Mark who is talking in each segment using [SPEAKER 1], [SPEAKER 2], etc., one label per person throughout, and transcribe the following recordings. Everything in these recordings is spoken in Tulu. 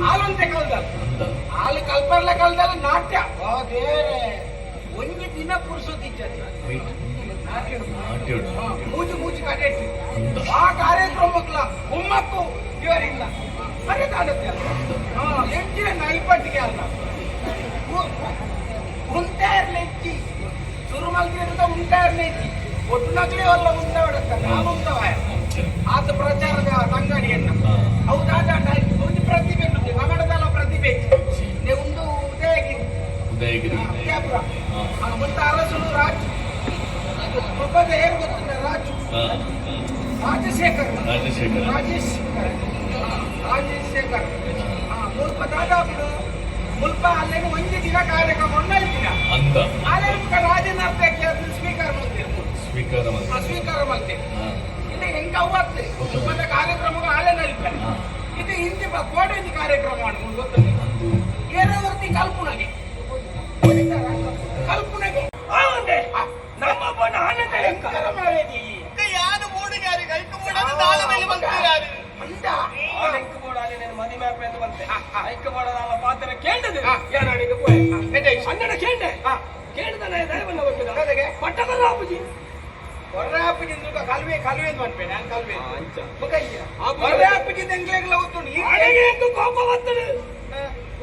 [SPEAKER 1] ಆಲಂತೆ ಕಲ್ದಲ್. ಆಲು ಕಲ್ಪರ್ಲ ಕಲ್ದಲ್ ನಾಟ್ಯ. ದೇವರೇ, ಒಂಜಿ ದಿನ ಪುರುಸೊತ್ತಿಜ್ಜಿ ನಾಟ್ಯ. ಮೂಜು ಮೂಜು ಕಡೆಟ್ ಆ ಕಾರ್ಯಕ್ರಮಕ್ಲ ಉಮ್ಮಕ್ಕು ಇವರಿಲ್ಲ ಅರೆ ಕಾಣುತ್ತೆ. ಹಾ, ಎಂಚಿನ ನೈಪಟ್ಟಿಗೆ ಅಲ್ಲ ಉಂಟೇರ್ಲೆಚ್ಚಿ ಶುರು ಮಲ್ತಿರದ ಉಂಟೇರ್ಲೆಚ್ಚಿ ಒಟ್ಟು ಅಲ್ಲ ಉಂಟವಡತ್ತ ನಾನು ಉಂಟವಾಯ ಆತ ಪ್ರಚಾರದ ತಂಗಡಿಯನ್ನ. ಹೌದಾದ, ಒಂದು ಪ್ರತಿಭೆ ಉಂಟು ಕನ್ನಡದಲ್ಲ ಪ್ರತಿಭೆ ಉಂದು ಉದಯಗಿರಿ.
[SPEAKER 2] ಉದಯಗಿರಿ.
[SPEAKER 1] ವಿದ್ಯಾಪುರ ಮುಟ್ಟ ಅರಸುಲು ರಾಜ್ ಕೃಪದ ಏರು ಗೊತ್ತಿಲ್ಲ, ರಾಜು ರಾಜಶೇಖರ್.
[SPEAKER 2] ರಾಜಶೇಖರ್.
[SPEAKER 1] ರಾಜೇಶ್, ರಾಜಶೇಖರ್. ಮುಲ್ಪ ದಾದಾಪುಡು ಮುಲ್ಪ ಅಲ್ಲೇನು ಒಂಜಿ ದಿನ ಕಾರ್ಯಕ್ರಮ ದಿನ
[SPEAKER 2] ಅಂದ.
[SPEAKER 1] ಆಲೆ ರಾಜನರ್ತಕ್ಕೆ ಅದನ್ನ ಸ್ವೀಕಾರ ಮಾಡ್ತೀರಿ.
[SPEAKER 2] ಸ್ವೀಕಾರ.
[SPEAKER 1] ಸ್ವೀಕಾರ ಮಾಡ್ತೀರಿ. ಇದು ಹೆಂಗ ಅವತ್ತು ಮುಲ್ಪದ ಕಾರ್ಯಕ್ರಮಕ್ಕೆ ಆಲೆ ನಲ್ಪೆ. ಇದು ಹಿಂದಿ ಕೋಟೆಂಜಿ ಕಾರ್ಯಕ್ರಮ ಅನ್ಕೊಂಡು ಗೊತ್ತಿಲ್ಲ. ಏನೋ ವರ್ತಿ ಕಲ್ಪುನಗೆ ಕಲ್ಪುನಗೆ
[SPEAKER 3] ನಮ್ಮ ಬಣ್ಣ ಆನಂದ
[SPEAKER 1] ಭಯಂಕರ ಮಾರೇದಿ.
[SPEAKER 4] ಯಾರು ಮೂಡಿಗಾರಿಗೆ ಐಕು ಮೂಡಲು ದಾಳ ಮೇಲೆ ಬಂದಿದ್ದಾರೆ.
[SPEAKER 1] ಅಂದ.
[SPEAKER 3] ಮದಿಮೆ ಅಂತ ಬಂತೆ ಐಕ ಬೋಡದ ಪಾತ್ರ ಕೇಂಡದು ಯಾರು ಪೋಯೆ ಅಣ್ಣನ ಕೇಂಡೆ ಕೇಂಡದ ದಯವನ್ನು ಕೊಟ್ಟಿದ ಪಟ್ಟದ ಆಪುಜಿ.
[SPEAKER 1] ಹೊರ್ರಾಪಿಜಿಂದ ಕಲ್ವೆ ಕಲ್ವೆ ಅಂತ ಪನ್ಪೆ ನಾನು ಕಲ್ವೆ.
[SPEAKER 3] ಅಂಚ.
[SPEAKER 1] ಮುಖಯ್ಯ ಹೊರ್ರಾಪಿಜಿಂದ ಎಂಗ್ಲೆಗ್ಲ ಗೊತ್ತುಂಡು ಈ
[SPEAKER 3] ಅಡಗೆ ಎಂದು ಕೋಪ ಬರ್ತದೆ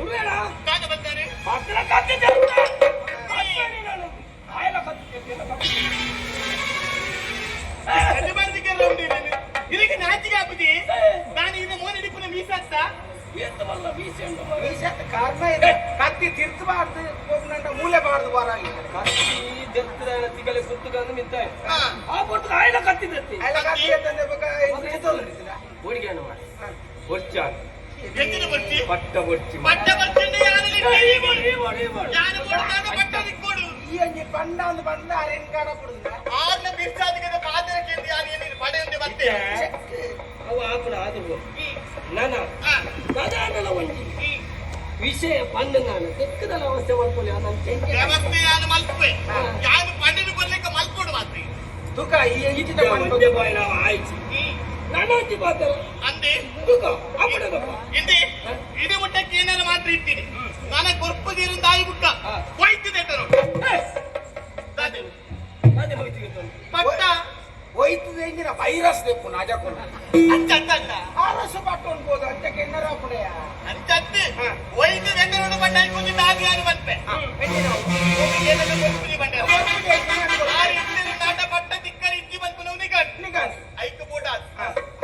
[SPEAKER 3] ಉರುವೇಳ.
[SPEAKER 4] ಕಾಗ ಬಂದಾರೆ.
[SPEAKER 3] ಪಟ್ಟಣ ಕತ್ತಿ ತೆರುತ್ತೆ. ಆಯಲ ಕತ್ತಿ ತೆರುತ್ತೆ.
[SPEAKER 4] ಇದಕ್ಕೆ ನಾಚಿಗೆ ಆಪುಜಿ. ನಾನು ಇದು ಮೋನ ಹಿಡಿಪುನ ಮೀಸತ್ತ.
[SPEAKER 3] ಎಂತ ಮಲ್ಲ ಮೀಸೆ ಉಂಟು ಮಾರ್ರೆ.
[SPEAKER 1] ಮೀಸತ್ತ ಕರ್ಮ ಇದೆ. ಕತ್ತಿ ತಿರ್ತಬಾರ್ದು ಹೋಗ್ನಂಡ ಮೂಲೆ ಬಾರ್ದು ಬರಾಗಿ.
[SPEAKER 3] ಕತ್ತಿ ದೆತ್ತದ ತಿಗಲೆ ಸುತ್ತುಗಂದು ಮಿತ್ತ ಆ ಪೊಟ್ಟು ಆಯಲ ಕತ್ತಿ ದತ್ತಿ.
[SPEAKER 1] ಅಲ್ಲ, ಕತ್ತಿ ಎತ್ತಂದೆ ಬೊಕ
[SPEAKER 3] ಹುಡುಗಿ ಮಾಡಿ ಬೊರ್ಚಾನ್.
[SPEAKER 4] ಎತ್ತಿನ ಬರ್ತಿ.
[SPEAKER 3] ಪಟ್ಟ ಬೊರ್ಚಿ.
[SPEAKER 4] ಪಟ್ಟ ಬರ್ತೀನಿ. ಯಾರು ಯಾರು ಬೋಡಾದ ಪಟ್ಟ ನಿಕ್ಕೋಡು.
[SPEAKER 1] ಈ ಅಂಜಿ ಪಂಡ ಒಂದು ಪಂಡ ಅರೇನ್ ಕಾಡ ಕೊಡುದ.
[SPEAKER 4] ಆರ್ನ ಬಿರ್ಸಾದಿಗೆ ಪಾತ್ರ ಕೇಂದ್ರ ಯಾರು ಏನೇನು ಪಡೆಯುವಂತೆ ಮತ್ತೆ.
[SPEAKER 3] ಅವು ಆಪುನ ಆದ್ರು ನನ್ನ ಗದಾನಲ ಒಂಜಿ ವಿಷಯ ಪಂಡ ನಾನು ತೆಕ್ಕದಲ್ಲ ಅವಸ್ಥೆ ಮಾಡ್ಕೊಳ್ಳಿ ನಾನು.
[SPEAKER 4] ವ್ಯವಸ್ಥೆ ಯಾರು ಮಲ್ಪೆ ಯಾರು ಪಡೆದು ಬರ್ಲಿಕ್ಕೆ ಮಲ್ಪೋಡು ಮಾತ್ರ.
[SPEAKER 1] ತುಕ ಈ ಈಚಿನ
[SPEAKER 3] ಒಂಜೆ ಬಾಯಿ ನಾವು ಆಯ್ತು ನಾನು ಒಂಜಿ ಪಾತ್ರ.
[SPEAKER 4] ಅಂದೆ.
[SPEAKER 3] ತುಕ ಅಪ್ಪಡದಪ್ಪ.
[SPEAKER 4] ಇಂದೆ ಇಡೀ ಮುಟ್ಟಕ್ಕೆ ಏನಾರ ಮಾತ್ರ ಇದ್ದೀನಿ ನನ್ನ ಕೊರ್ಪದಿರಿಂದ ಆಯಿ ಬುಕ್ಕ ಹೋಯ್ತಿದೆ
[SPEAKER 3] ಅದೇ ಹೋಯ್ತು.
[SPEAKER 4] ಪಟ್ಟ.
[SPEAKER 1] ಹೋಯ್ತದೆ ಇಂಜಿನ ವೈರಸ್ ದೆಪ್ಪು ನಾಜಕೊಂಡು.
[SPEAKER 4] ಅಂಚ ಅತ್ತ.
[SPEAKER 1] ಅರಸು ಪಟ್ಟೊಂದು ಹೋದ ಅಂಚ ಕೆನ್ನರ ಪುಡೆಯ.
[SPEAKER 4] ಅಂಚತ್ತೆ ಹೋಯ್ತಿದೆ ನೋಡು ಬಣ್ಣ ಕೊಂಚ ಆಗಿ ಯಾರು ಮಲ್ಪೆ ಏನಾರ ಕೊರ್ಪುದಿ ಬಂಡೆ ಆರು ಇತ್ತಿನ ನಾಟ ಪಟ್ಟ ತಿಕ್ಕರಿ ಇಜ್ಜಿ ಮಲ್ಪುನವು ನಿಗಟ್ ಐಕ ಬೋಡ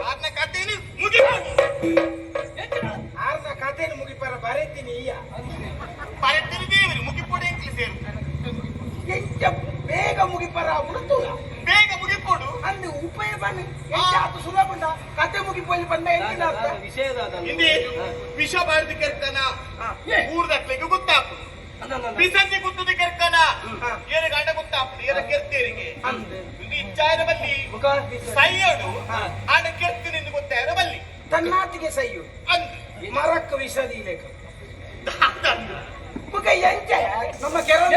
[SPEAKER 4] ಆರ್ನ ಕಥೆಯನ್ನು ಮುಗಿಬೋದು.
[SPEAKER 1] ಆರ್ನ ಕಥೆಯನ್ನು ಮುಗಿಪರ ಬರೆತೀನಿ ಈಯ.
[SPEAKER 4] ಪರತಿರು ದೇವರು ಮುಗಿಪೋಡು ಎಂಕ್ಲಿ ಸೇರು.
[SPEAKER 1] ಎಂಚ ಬೇಗ ಮುಗಿಪರ ಉಡುತ್ತುಲ.
[SPEAKER 4] ಬೇಗ ಮುಗಿಪೋಡು.
[SPEAKER 1] ಅಂದು ಉಪಾಯ ಬನ್ನಿ ಎಂಚ ಆತು ಸುಲಭ ಕತೆ ಮುಗಿಪಲ್ಲಿ ಬಂದ ಎಂಚಿನ ಅರ್ಥ?
[SPEAKER 3] ವಿಷಯದ
[SPEAKER 4] ಹಿಂದೆ ವಿಷ ಬಾರದು ಕೆರ್ಕನ ಊರ್ದಕ್ಲಿಗೆ ಗೊತ್ತಾಪು ಬಿಸಂತಿ ಗುತ್ತದ ಕೆರ್ಕನ ಏನ ಗಂಡ ಗೊತ್ತಾಪು ಏನ ಕೆರ್ತೇರಿಗೆ ಇದು ಇಚ್ಛಾಯನ ಬಲ್ಲಿ
[SPEAKER 3] ಮುಖ
[SPEAKER 4] ಸೈಯೋಡು ಆಡ ಕೆರ್ತಿನಿಂದ ಗೊತ್ತಾಯರ ಬಲ್ಲಿ.
[SPEAKER 1] ತನ್ನಾತಿಗೆ ಸೈಯು.
[SPEAKER 4] ಅಂದು.
[SPEAKER 1] ಮರಕ್ಕೆ ವಿಷದೀಲೇಕ ಮುಖ ಎಂಚ ನಮ್ಮ ಕೆರಳ.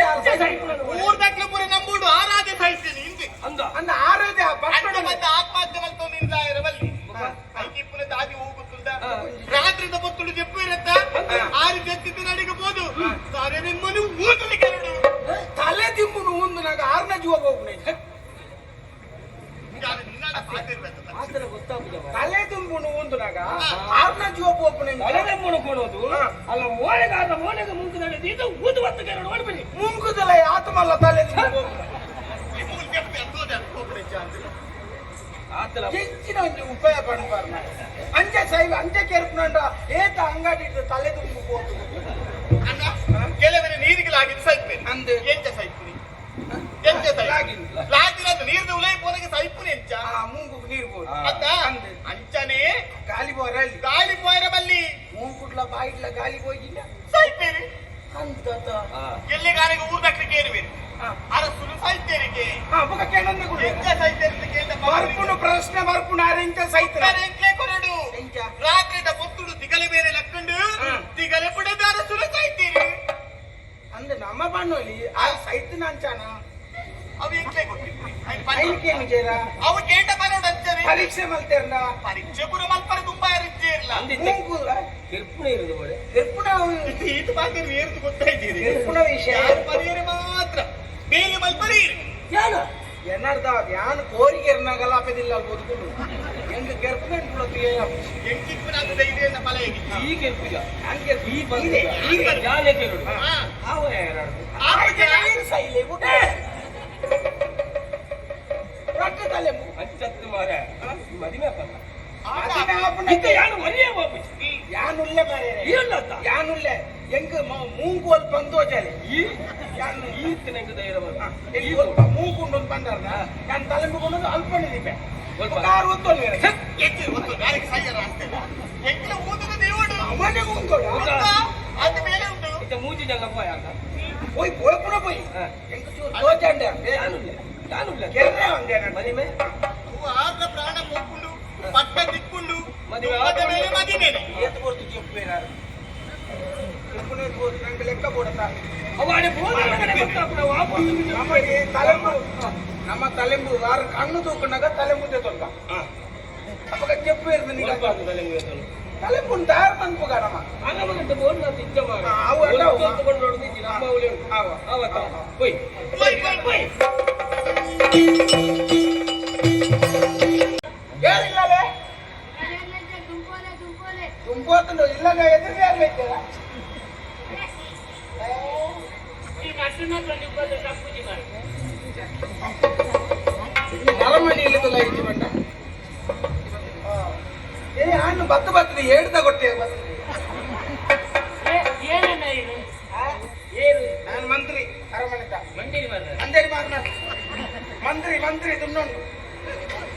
[SPEAKER 4] ಊರ್ದಕ್ಲು ಪೂರ ನಂಬುಡು ಆರಾಧ್ಯ ಸಾಯ್ತೇನೆ ಹಿಂದೆ.
[SPEAKER 3] ಅಂದ.
[SPEAKER 1] ಅಂದ ಆರೋಗ್ಯ
[SPEAKER 4] ಅಂಡ
[SPEAKER 1] ಪಟ್ಟಣ.
[SPEAKER 4] ಮತ್ತೆ ಆತ್ಮಹತ್ಯೆ ಮಲ್ತೊಂದು ಇಂದ್ರಾಯರ ಬಲ್ಲಿ ಐಕಿಪ್ಪುನ ದಾದಿ ಹೋಗುತ್ತುಂದ ರಾತ್ರಿದ పొత్తుడు చెప్పు ಇರತ್ತ ಆರು ಜತ್ತಿದ್ದ ನಡಿಗೆ ಬೋದು ತಾರೆ ನಿಮ್ಮನ್ನು ಊತಲಿ ಕೆರಡು.
[SPEAKER 1] ತಲೆ ತಿಂಬುನು ಒಂದು ನಾಗ ಆರ್ನ ಜೀವ ಹೋಗ್ನೆ.
[SPEAKER 4] ಯಾರು ನಿನ್ನಾಡ ಪಾತಿರ್ಬೇಕು.
[SPEAKER 3] ಆತನ ಗೊತ್ತಾಗುದ.
[SPEAKER 1] ತಲೆ ತುಂಬುನು ಒಂದು ನಾಗ ಆರ್ನ ಜೀವ ಹೋಗ್ನೆ.
[SPEAKER 3] ತಲೆದಮ್ಮನು ಕೊಡೋದು ಅಲ್ಲ ಮೋಳೆಗಾರ ಮೋಳೆಗೆ ಮುಂದೆ ನಡೆದು ಇದು ಊದು ಬತ್ತು ಕೆರಡು ಓಡ್ಬಿಡಿ.
[SPEAKER 1] ಮುಂಗುದಲ ಆತಮಲ್ಲ ತಲೆ ತುಂಬ.
[SPEAKER 4] ನಿಮ್ಮನ್ನು చెప్పು ಎಂತೋದೆ ಅನ್ಕೋಬ್ರೆ ಚಾಂದ್ರ.
[SPEAKER 3] ಆತನ
[SPEAKER 1] ಹೆಚ್ಚಿನ ಒಂದು ಉಪಾಯ ಪಡ್ಬಾರ್ದು ಅಂಚೆ ಸೈವ ಅಂಚೆ ಕೇರ್ಪುನಂಡ ಏತ ಅಂಗಡಿ ಇಟ್ಟು ತಲೆ ತುಂಬು ಹೋದು.
[SPEAKER 4] ಅಣ್ಣ ಕೆಲವರು ನೀರಿಗೆ ಲಾಗಿದ್ದು ಸೈಪೇನೆ.
[SPEAKER 1] ಅಂದು.
[SPEAKER 4] ಎಂಚ ಸೈಪುನಿ ಎಂಚ ಸೈಪುನಿ?
[SPEAKER 1] ಲಾಗಿನ್.
[SPEAKER 4] ಲಾಗಿನ ನೀರ್ದ ಉಲೈ ಪೋನಗೆ ಸೈಪುನಿ ಎಂಚ?
[SPEAKER 1] ಆ ಮೂಗು ನೀರು ಬೋದು.
[SPEAKER 4] ಅತ್ತ ಅಂಚನೆ.
[SPEAKER 1] ಗಾಲಿ ಬೋರಲ್ಲಿ.
[SPEAKER 4] ಗಾಳಿ ಪೋಯರ ಬಲ್ಲಿ.
[SPEAKER 1] ಮೂಗುಡ್ಲ ಬಾಯಿಡ್ಲ ಗಾಲಿ ಹೋಗಿಲ್ಲ.
[SPEAKER 4] ಸೈಪೇರಿ.
[SPEAKER 1] ಅಂತ.
[SPEAKER 4] ಎಲ್ಲಿಗಾರಿಗೆ ಊರ್ದಕ್ಲಿಕ್ಕೆ ಏನುವೇನು ಅರಸುನು ಸೈತೇರಿಗೆ.
[SPEAKER 1] ಹಾ ಬುಕ ಕೇಳಂದ ಕೂಡ.
[SPEAKER 4] ಎಂಚ ಸೈತೇರಿ ಕೇಂದ್ರ.
[SPEAKER 1] ಬರ್ಪುನು ಪ್ರಶ್ನೆ ಬರ್ಪುನು ಆರೆಂಚ ಸೈತ್ರ?
[SPEAKER 4] ಎಂಚೆ ಕೊರಡು.
[SPEAKER 1] ಎಂಚ?
[SPEAKER 4] ರಾತ್ರಿದ ಪೊತ್ತುಡು ತಿಗಲೆ ಬೇರೆ ಲಕ್ಕಂಡು ತಿಗಲೆ ಪುಡದ ಅರಸುನು ಸೈತೇರಿ.
[SPEAKER 1] ಅಂದ್ ನಮ್ಮ ಬಣ್ಣೋಲಿ ಆ ಸೈತನ ಅಂಚಾನ.
[SPEAKER 4] ಅವು ಎಂಕ್ಲೆ ಗೊತ್ತಿತ್ತು
[SPEAKER 1] ಐಕೆ ಜೇರ.
[SPEAKER 4] ಅವು ಕೇಂಡ ಬರೋಡು ಅಂಚನೆ.
[SPEAKER 1] ಪರೀಕ್ಷೆ ಮಲ್ತೇರ್ನ.
[SPEAKER 4] ಪರೀಕ್ಷೆ ಪೂರ ಮಲ್ಪರ ತುಂಬಾ ಇರ್ಲ.
[SPEAKER 3] ಅಂದಿತ್ತೆ.
[SPEAKER 1] ಮೂಗು
[SPEAKER 3] ಕೆರ್ಪುಣ ಇರುದು ಬೋಡೆ.
[SPEAKER 1] ಕೆರ್ಪುಣ.
[SPEAKER 4] ಈತ ಪಾತ್ರ ಏರ್ದು ಗೊತ್ತಾಯ್ತೀರಿ.
[SPEAKER 1] ಕೆರ್ಪುಣ ವಿಷಯ.
[SPEAKER 4] ಯಾರು ಪರಿಯರೆ ಮಾತ್ರ ಬೇಲಿ ಮಲ್ಪರೆ ಇರು.
[SPEAKER 3] ಯಾನ?
[SPEAKER 1] ಎನ್ನರ್ದ ಯಾನ್ ಕೋರಿಗೆರ್ನಾಗಲ್ಲ ಆಪೆದಿಲ್ಲ ಬದುಕುಂಡು ಎಂಗ್ ಕೆರ್ಪುನ ಕುಲತಿಯೇ.
[SPEAKER 4] ಎಂಕಿಪ್ಪು నాకు ಧೈರ್ಯ ಫಲ ಹೇಗೆ.
[SPEAKER 3] ಈ ಕೆರ್ಪುಜ.
[SPEAKER 1] ಯಾನ್ ಕೆರ್ಪು
[SPEAKER 3] ಈ ಬಂದೆ.
[SPEAKER 4] ಈ ಬಂದೆ.
[SPEAKER 3] ಯಾನೆ ಕೇಳುಡು.
[SPEAKER 4] ಹಾ.
[SPEAKER 3] ಆವ ಯಾರು?
[SPEAKER 4] ಆಪುಜ.
[SPEAKER 1] ಸೈಲೆ ಬುಡ ರಟ್ಟ ತಲೆ.
[SPEAKER 3] ಅಚ್ಚತ್ತು ಮಾರ. ಮದಿಮೆ ಅಪ್ಪಲ್ಲ.
[SPEAKER 1] ಮದಿಮೆ ಆಪುನ.
[SPEAKER 3] ಇತ್ತ ಯಾನು ಮರಿಯೇ ಬಾಪುಜಿ.
[SPEAKER 1] ಯಾನುಲ್ಲೆ ಮಾರ್ರೆ.
[SPEAKER 3] ಏನ್ ಅರ್ಥ?
[SPEAKER 1] ಯಾನುಲ್ಲೆ ಎಂಗ್ ಮೂಂಗೋಲ್ ಬಂದೋಜಲೆ.
[SPEAKER 3] ಈ
[SPEAKER 1] ಯಾನ್
[SPEAKER 3] ಈತ್ ನಂಗೆ ಧೈರ್ಯ ಬರ್ತದೆ.
[SPEAKER 1] ಎಲ್ಲಿ ಒಲ್ಪ ಮೂಗುಂಡು ಒಂದು ಬಂದಾರ್ನ ಯಾನ್ ತಲೆಂಬು ಕೊಂಡು ಅಲ್ಪ ನಿದಿಪೆ.
[SPEAKER 3] ಒಲ್ಪ.
[SPEAKER 1] ಕಾರು ಒತ್ತೊಲ್ವೆ.
[SPEAKER 4] ಎಚ್ಚು ಗೊತ್ತು ಯಾರಿಗೆ ಸೈಯರ ಅಷ್ಟೇ ಎಂಕಿನ ಊದದ దేవుడు.
[SPEAKER 1] ಅವನೇ ಊಂದೋಡ.
[SPEAKER 4] ಗೊತ್ತಾ? ಅದು ಮೇಲೆ ಉಂಟು.
[SPEAKER 3] ಇತ್ತ ಮೂಜಿ ಜನ ಪೋಯ ಅಂತ.
[SPEAKER 1] ಹೋಯ್ ಪೋಯ್ ಪುನ ಪೋಯ್.
[SPEAKER 3] ಹಾ.
[SPEAKER 1] ಎಂಕ್ ಚೂರು ತೋಜಂಡ.
[SPEAKER 3] ಯಾನುಲ್ಲೆ. ಯಾನುಲ್ಲೆ.
[SPEAKER 1] ಕೆರ್ರೆ ಒಂದೇ ನನ್ನ.
[SPEAKER 3] ಮದಿಮೆ?
[SPEAKER 4] ಅವು ಆರ್ದ ಪ್ರಾಣ ಪೋಪುಂಡು ಪಟ್ಟ ದಿಕ್ಕುಂಡು.
[SPEAKER 3] ಮದುವೆ
[SPEAKER 4] ದುಪ್ಪದ ಮೇಲೆ ಮದಿಮೇನೆ.
[SPEAKER 1] ಏತ್ ಪೊರ್ತು ಚೆಪ್ಪುವೇನಾರು ಚೆಪ್ಪುನೇ ಪೋತು ನಂಗೆ ಲೆಕ್ಕ ಕೊಡತ.
[SPEAKER 3] ಅವ ಆಡೆ ಬೋಧನೆ ಕಡೆ ಗೊತ್ತಾಪುನ ವಾಪಸ್.
[SPEAKER 1] ನಮಗೆ ತಲೆಂಬು ನಮ್ಮ ತಲೆಂಬು ಆರು ಕಣ್ಣು ತೂಕುನಾಗ ತಲೆಂಬು ತೊಂದ ಅಪ್ಪಗ ಚೆಪ್ಪು ಇರ್ದು ನೀಗ.
[SPEAKER 3] ಒಲ್ಪಾಂದು ತಲೆಂಬು ಎತ್ತಲು.
[SPEAKER 1] ತಲೆಂಬು ತಯಾರು ಮನ್ಪುಗ ನಮ್ಮ.
[SPEAKER 3] ಆಗಮನಂತ ಬೋರ್ಡ್ ಅಂತ ಇಚ್ಛೆ ಮಾಡ.
[SPEAKER 1] ಹಾ, ಅವು ಅಲ್ಲ ಅವು.
[SPEAKER 3] ತಗೊಂಡು ನೋಡುದು ನಮ್ಮ ಅವಳಿ ಉಂಟು.
[SPEAKER 1] ಆವ.
[SPEAKER 3] ಆವತ್ತ. ಹೋಯ್.
[SPEAKER 4] ಹೋಯ್ ಹೋಯ್ ಹೋಯ್.
[SPEAKER 1] ಏರಿಲ್ಲಲೇ. ತುಂಬೋತುಂಡು ಇಲ್ಲಗ ಎದುರು ಯಾರು ಇದ್ದೀರಾ? ನರಮಣಿ ಇಲ್ಲದಲ್ಲ ಇಜ್ಜಿ ಬಂಡ. ಏ ಹಣ್ಣು ಬತ್ತು ಬರ್ತದೆ ಏಡ್ದ ಕೊಟ್ಟೆ ಬರ್ತದೆ. ನಾನು ಮಂತ್ರಿ ಅರಮನೆತ. ಮಂದಿರಿ ಮಾರ್ನ ಮಂತ್ರಿ ಮಂತ್ರಿ ತಿನ್ನೋಂಡು.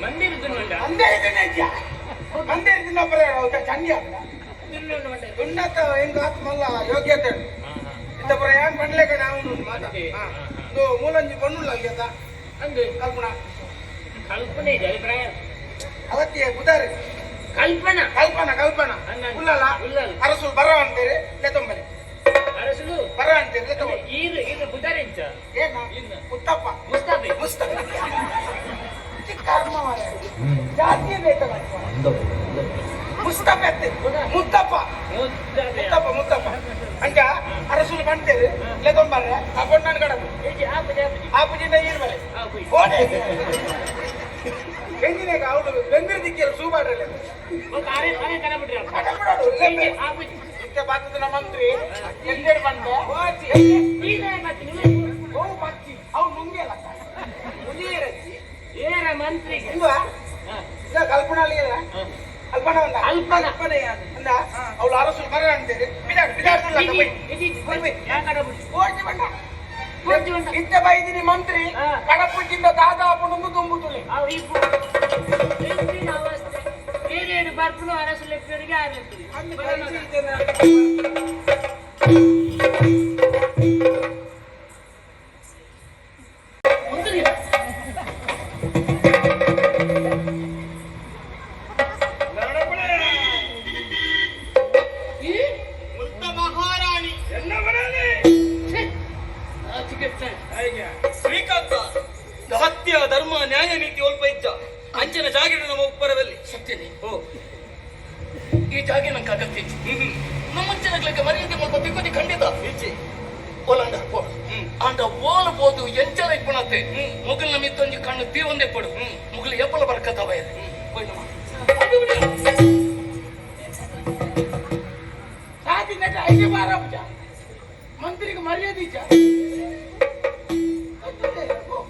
[SPEAKER 1] ಮಂದಿರಿ ತಿನ್ನ ಇದ್ಯಾ ಮಂದಿರಿ ತಿನ್ನೊಬ್ಬರೇ ಚಂಡಿ ಅಲ್ಲ ದುನ್ನತ ಹೆಂಗ ಆತ್ಮಲ್ಲ ಯೋಗ್ಯತೆ ಉಂಟು. ಇತ್ತ ಪುರ ಏನ್ ಪನ್ಲೇಕ ನಾವು ಮಾತ. ಇದು ಮೂಲಂಜಿ ಪನ್ನುಲ್ಲ ಅಲ್ಲಿಯತ್ತ. ಕಲ್ಪನಾ.
[SPEAKER 2] ಕಲ್ಪನೆ ಇದೆ ಅಭಿಪ್ರಾಯ.
[SPEAKER 1] ಅವತ್ತಿಗೆ ಬುಧಾರಿ.
[SPEAKER 2] ಕಲ್ಪನಾ.
[SPEAKER 1] ಕಲ್ಪನಾ ಕಲ್ಪನಾ.
[SPEAKER 2] ಅನ್ನ.
[SPEAKER 1] ಉಲ್ಲಲ್ಲ.
[SPEAKER 2] ಉಲ್ಲಲ್ಲ.
[SPEAKER 1] ಅರಸುಲ್ ಬರ ಅಂತೀರಿ ಲೆತ್ತೊಂಬಲಿ.
[SPEAKER 2] ಅರಸುಲು.
[SPEAKER 1] ಬರ ಅಂತೀರಿ ಲೆತ್ತೊಂಬಲಿ.
[SPEAKER 2] ಈರು ಈರು ಬುಧಾರಿಂಚ.
[SPEAKER 1] ಏನ? ಮುತ್ತಪ್ಪ.
[SPEAKER 2] ಮುಸ್ತಾಫೆ.
[SPEAKER 1] ಮುಸ್ತಫ ಕರ್ಮ ಮಾರ್ರೆ. ಜಾತಿಯೇ ಬೇಕಾಗಪ್ಪ ಮುಸ್ತಫ ಅತ್ತೆ. ಮುತ್ತಪ್ಪ.
[SPEAKER 2] ಮುಸ್ತಾಫೆ.
[SPEAKER 1] ಮುತ್ತಪ್ಪ ಮುತ್ತಪ್ಪ ಅಂಚ ಅರಸುಲು ಬಂತೇರಿ ಲೆತ್ತೊಂಬರ್ರೆ ಆ ಪೊಣ್ಣನ ಕಡಬು.
[SPEAKER 2] ಆಪುಜಿ ಆಪುಜಿ.
[SPEAKER 1] ಆಪುಜಿಂದ ಈರು ಬಲೆ.
[SPEAKER 2] ಆಪುಜಿ.
[SPEAKER 1] ಓಡೆ ಎಂಜಿನೇಗ ಅವಳು ಬೆಂದಿರ ದಿಕ್ಕಿಯರು ಸೂಬಾಡ್ರಲ್ಲ.
[SPEAKER 2] ఒక అరే అరే కనబడి.
[SPEAKER 1] ಕಡಬಿಡೋಡು ಲೆಮ್ಮೆ.
[SPEAKER 2] ಆಪುಜಿ.
[SPEAKER 1] ಇತ್ತೆ ಬಾತದ ಮಂತ್ರಿ ಎಲ್ಲೆಡ್ ಬಂದೆ.
[SPEAKER 2] ಈಗೇ ಮತ್ತೆ ನೀವು.
[SPEAKER 1] ಓ ಬಚ್ಚಿ ಅವು ನುಂಗೇಲ ಉಲಿಯರಜ್ಜಿ.
[SPEAKER 2] ಏರ ಮಂತ್ರಿಗೆ.
[SPEAKER 1] ಇಂದುವ ಇಲ್ಲ ಕಲ್ಪನಾ ಅಲ್ಲಿಲ್ಲ ಕಲ್ಪನಾ ಒಂದ.
[SPEAKER 2] ಕಲ್ಪನಾ.
[SPEAKER 1] ಕಲ್ಪನೆ ಅಂದ ಅವಳು ಅರಸುಲು ಬರ ಅಂತೀರಿ ಬಿದಾಡ್ ಬಿದಾಡ್ತಿಲ್ಲ.
[SPEAKER 2] ఇది
[SPEAKER 1] ಹೋಯ್ ಹೋಯ್.
[SPEAKER 2] ಯಾ ಕಡಬುಡಿ.
[SPEAKER 1] ಓಡ್ಜಿ ಬಂಡ.
[SPEAKER 2] ಓಡ್ಜಿ ಬಂಡ.
[SPEAKER 1] ಇತ್ತೆ ಬೈದಿನಿ ಮಂತ್ರಿ
[SPEAKER 2] ಹಾ.
[SPEAKER 1] ಕಡಪುಜಿಂದ ದಾದಾ ನುಂಗು ತುಂಬುತ್ತುಲೆ.
[SPEAKER 2] ಅವು ಈ ಎಂಚಿನ ಅವಸ್ಥೆ ಬೇರೆ ಬರ್ಪುನು ಅರಸು ಲೆಕ್ಕರಿಗೆ ಆರ್ಲೆಕ್ಕರಿ.
[SPEAKER 1] ಅಂದು ಕೈಚಿ ಇದ್ದೇನೆ.
[SPEAKER 2] ಮಂತ್ರಿ. ಈ
[SPEAKER 4] ಮುಲ್ತ ಮಹಾರಾಣಿ.
[SPEAKER 3] ಎನ್ನ ಮನೆಯಲ್ಲಿ?
[SPEAKER 2] ಛೆ, ಆ ಚಿಕಿತ್ಸೆ.
[SPEAKER 3] ಹೇಗೆ? ಶ್ರೀಕಾಂತ ಸತ್ಯ ಧರ್ಮ ನ್ಯಾಯ ನೀತಿ ಒಲ್ಪ ಇಜ್ಜ ಅಂಚಿನ ಜಾಗೆಡು ನಮ್ಮ ಉಪ್ಪರದಲ್ಲಿ.
[SPEAKER 5] ಸತ್ಯನೇ.
[SPEAKER 3] ಓ.
[SPEAKER 5] ಈ ಜಾಗೆ ನಂಗೆ ಅಗತ್ಯ ಇಜ್ಜಿ. ನಮ್ಮಂಚಿನಗ್ಲಿಕ್ಕೆ ಮರ್ಯಾದೆ ಮಲ್ಪ ತಿಕ್ಕೋದಿ ಖಂಡಿತ.
[SPEAKER 3] ಇಜ್ಜಿ.
[SPEAKER 5] ಓಲಂಡ ಪೋಡು. ಆಂಡ ಓಲ ಪೋದು ಎಂಚಲ ಇಪ್ಪುಣತೆ ಮುಗಲ್ನ ಮಿತ್ತೊಂಜಿ ಕಣ್ಣು ತೀವಂದೆ ಪಡು ಮುಗಲು ಎಪ್ಪಲ ಬರ್ಕತ್ತವ.
[SPEAKER 1] ಸಾತಿ ನಟ ಐದು ಬಾರ ಪೂಜ ಮಂತ್ರಿಗೆ ಮರ್ಯಾದೆ ಇಜ್ಜ.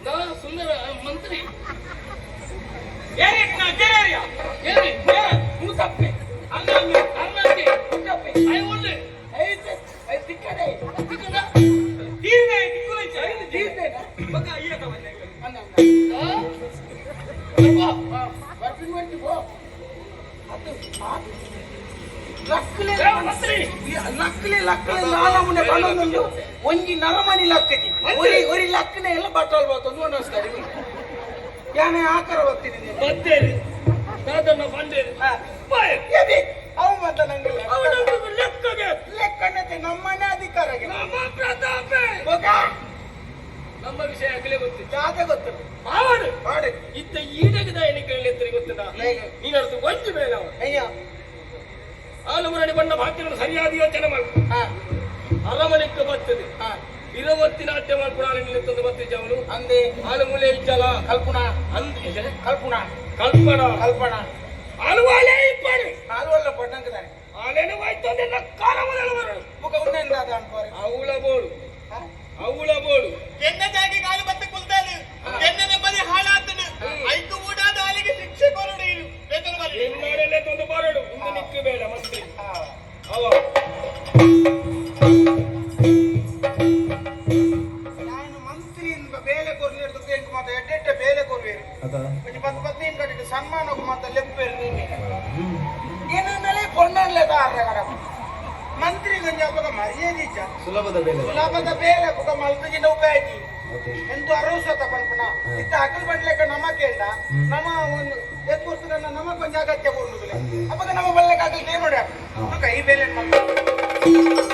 [SPEAKER 5] ನಾ ಸುಂದರ ಮಂತ್ರಿ.
[SPEAKER 3] ಏರಿಟ್ ನಾ ಕೆರೇರಿಯ.
[SPEAKER 5] ಏರಿ.
[SPEAKER 1] ಮೂತಪ್ಪೆ.
[SPEAKER 5] ಅಲ್ಲ ಅಲ್ಲಂತೆ.
[SPEAKER 1] ಮೂತಪ್ಪೆ.
[SPEAKER 5] I ಒಳ್ಳೆ.
[SPEAKER 1] ಐತೆ I ತಿಕ್ಕಡೆ.
[SPEAKER 5] ತಿಕ್ಕದ?
[SPEAKER 3] ತೀರ್ನೆ ತಿಕ್ಕುಲ ಇಜ್ಜಿ.
[SPEAKER 1] ತೀರ್ನೇನ?
[SPEAKER 3] ಬೊಕ್ಕ ಅಯ್ಯಕ ಬಂದೆ.
[SPEAKER 1] ಅಂದ ಅಂದ.
[SPEAKER 5] ಆ? ಬರ್ಬಾ.
[SPEAKER 1] ಬರ್ಪಿನ ಬಂದು ಪೋ ಅದು ಲಕ್ಲೆ.
[SPEAKER 5] ಏ, ಮಂತ್ರಿ.
[SPEAKER 1] ಲಕ್ಲೆ ಲಕ್ಲೆ ನಾನಮುನೆ ಬಣ್ಣೊಂದು ಒಂಜಿ ನರಮನಿ ಲಕ್ಕಜಿ ಒರಿ ಒರಿ ಲಕ್ಕನೆ ಎಲ್ಲ ಬಟ್ಟಲ್ ಬಾತೊಂದು ಒಣಸ್ತಾರೆ ಯಾನೆ ಆಕಾರ ಬರ್ತೀನಿ ನೀನು.
[SPEAKER 5] ಬತ್ತೇರಿ ದಾದನ್ನ ಬಂಡೇರಿ.
[SPEAKER 1] ಹಾ.
[SPEAKER 5] ಬಾಯ್.
[SPEAKER 1] ಎದೆ, ಅವು ಮತ್ತ ನಂಗೆ ಲೆಕ್ಕ.
[SPEAKER 5] ಅವನೊಂದು ಲೆಕ್ಕಗೆ.
[SPEAKER 1] ಲೆಕ್ಕನತೆ ನಮ್ಮನೆ ಅಧಿಕಾರಕ್ಕೆ.
[SPEAKER 5] ನಮ್ಮ ಪ್ರತಾಪೆ.
[SPEAKER 1] ಮಗ.
[SPEAKER 5] ನಮ್ಮ ವಿಷಯ ಆಗಲೇ ಗೊತ್ತು.
[SPEAKER 1] ಜಾತೆ ಗೊತ್ತು.
[SPEAKER 5] ಅವನು
[SPEAKER 1] ಮಾಡಿ.
[SPEAKER 5] ಇತ್ತ ಈಡಗದ ಎಣಿಕೆ ಎತ್ತರಿ ಗೊತ್ತದ.
[SPEAKER 1] ಹೇಗೆ?
[SPEAKER 5] ನೀನರ್ದು ಒಂಜಿ ಮೇಲೆ ಅವ.
[SPEAKER 1] ಅಯ್ಯ.
[SPEAKER 3] ಆಲು ಮುರಡಿ ಬಣ್ಣ ಭಾಗ್ಯಗಳು ಸರಿಯಾದ ಯೋಚನೆ ಮಾಡು. ಅರಮನೆಕ್ಕೆ ಬರ್ತದೆ. ಇರವತ್ತಿ ನಾಟ್ಯ ಮಾಡ್ಕೊಡಾಲೆ ನಿಲ್ಲುತ್ತಂದು ಬತ್ತಿದ್ದವನು.
[SPEAKER 1] ಅಂದೆ.
[SPEAKER 3] ಆಲು ಮೂಲೆ ಇಜ್ಜಲ.
[SPEAKER 1] ಕಲ್ಪುಣ.
[SPEAKER 3] ಅಂದ್
[SPEAKER 1] ಕಲ್ಪುಣ.
[SPEAKER 3] ಕಲ್ಪಣ.
[SPEAKER 1] ಕಲ್ಪಣ.
[SPEAKER 3] ಆಲುವಾಲೆ ಇಪ್ಪಾಡು.
[SPEAKER 1] ಆಲ್ವಲ್ಲ ಪಟ್ಟಂಕದಾನೆ.
[SPEAKER 3] ಆಲೇನು ಹೋಯ್ತು ಅಂದ್ರೆ ಕಾಲ ಮೊದಲು ಬರೋಣ.
[SPEAKER 1] ಬುಕ ಉನ್ನೆಂದ ಅನ್ಕೋರೆ.
[SPEAKER 3] ಅವಳ ಬೋಳು, ಅವಳ ಬೋಳು.
[SPEAKER 4] ಎನ್ನ ಜಾಗೆ ಕಾಲು ಬತ್ತ ಕುಲ್ತಾನು ಎನ್ನ ನೆಮ್ಮದಿ ಹಾಳಾತನು. ಐಕು ಊಟಾದ ಅಲ್ಲಿಗೆ ಶಿಕ್ಷೆ ಕೊರಡು ಇರು ವೇತನ ಬರಲಿ.
[SPEAKER 3] ಎನ್ನಾರೆಲ್ಲ ತಂದು ಬರಡು ಇಂದು ನಿಕ್ಕು ಬೇಡ ಮಸ್ತಿ ಅವ.
[SPEAKER 1] ನಾನು ಮಂತ್ರಿ ಬೇಲೆ ಕೊರ್ಲಿ ಎಂಕ್ ಮಾತ ಎಡ್ಡೆಡ್ಡೆ ಬೇಲೆ ಕೊರ್ವೇರು. ಒಂಜಿ ಪತ್ತು ಪದಿನೈದು ಕಟ್ಟಿಟ್ಟು ಸನ್ಮಾನಕ್ಕೂ ಮಾತ ಲೆಪ್ಪೇರು. ನೀನೆ ಏನನ್ನಲೇ ಕೊಂಡನ್ಲೆ ದಾರ ಮಂತ್ರಿ ಗೊಂಜಿ ಅಪಗ ಮರ್ಯಾದೆ ಇಜ್ಜ.
[SPEAKER 6] ಸುಲಭದ ಬೇಲೆ.
[SPEAKER 1] ಸುಲಭದ ಬೇಲೆ ಬುಕ ಮಲ್ತಜಿನ ಉಪಾಯತಿ ಎಂತು ಅರೋಸತ ಪನ್ಪುನ ಇತ್ತ ಅಕಲ್ ಬಂಡ್ಲೆಕ್ಕ ನಮ ಕೇಂಡ ನಮ ಒಂದು ಎತ್ಕೊರ್ತದ ನಮ ಕೊಂಚ ಅಗತ್ಯ ಕೊಡುದಿಲ್ಲ. ಅಪಗ ನಮ್ಮ ಬಲ್ಲೆಕ ಅಕಲ್ ನೋಡಿ ಕೈ ಬೇಲೆ ಮಾಡ್ತಾರೆ.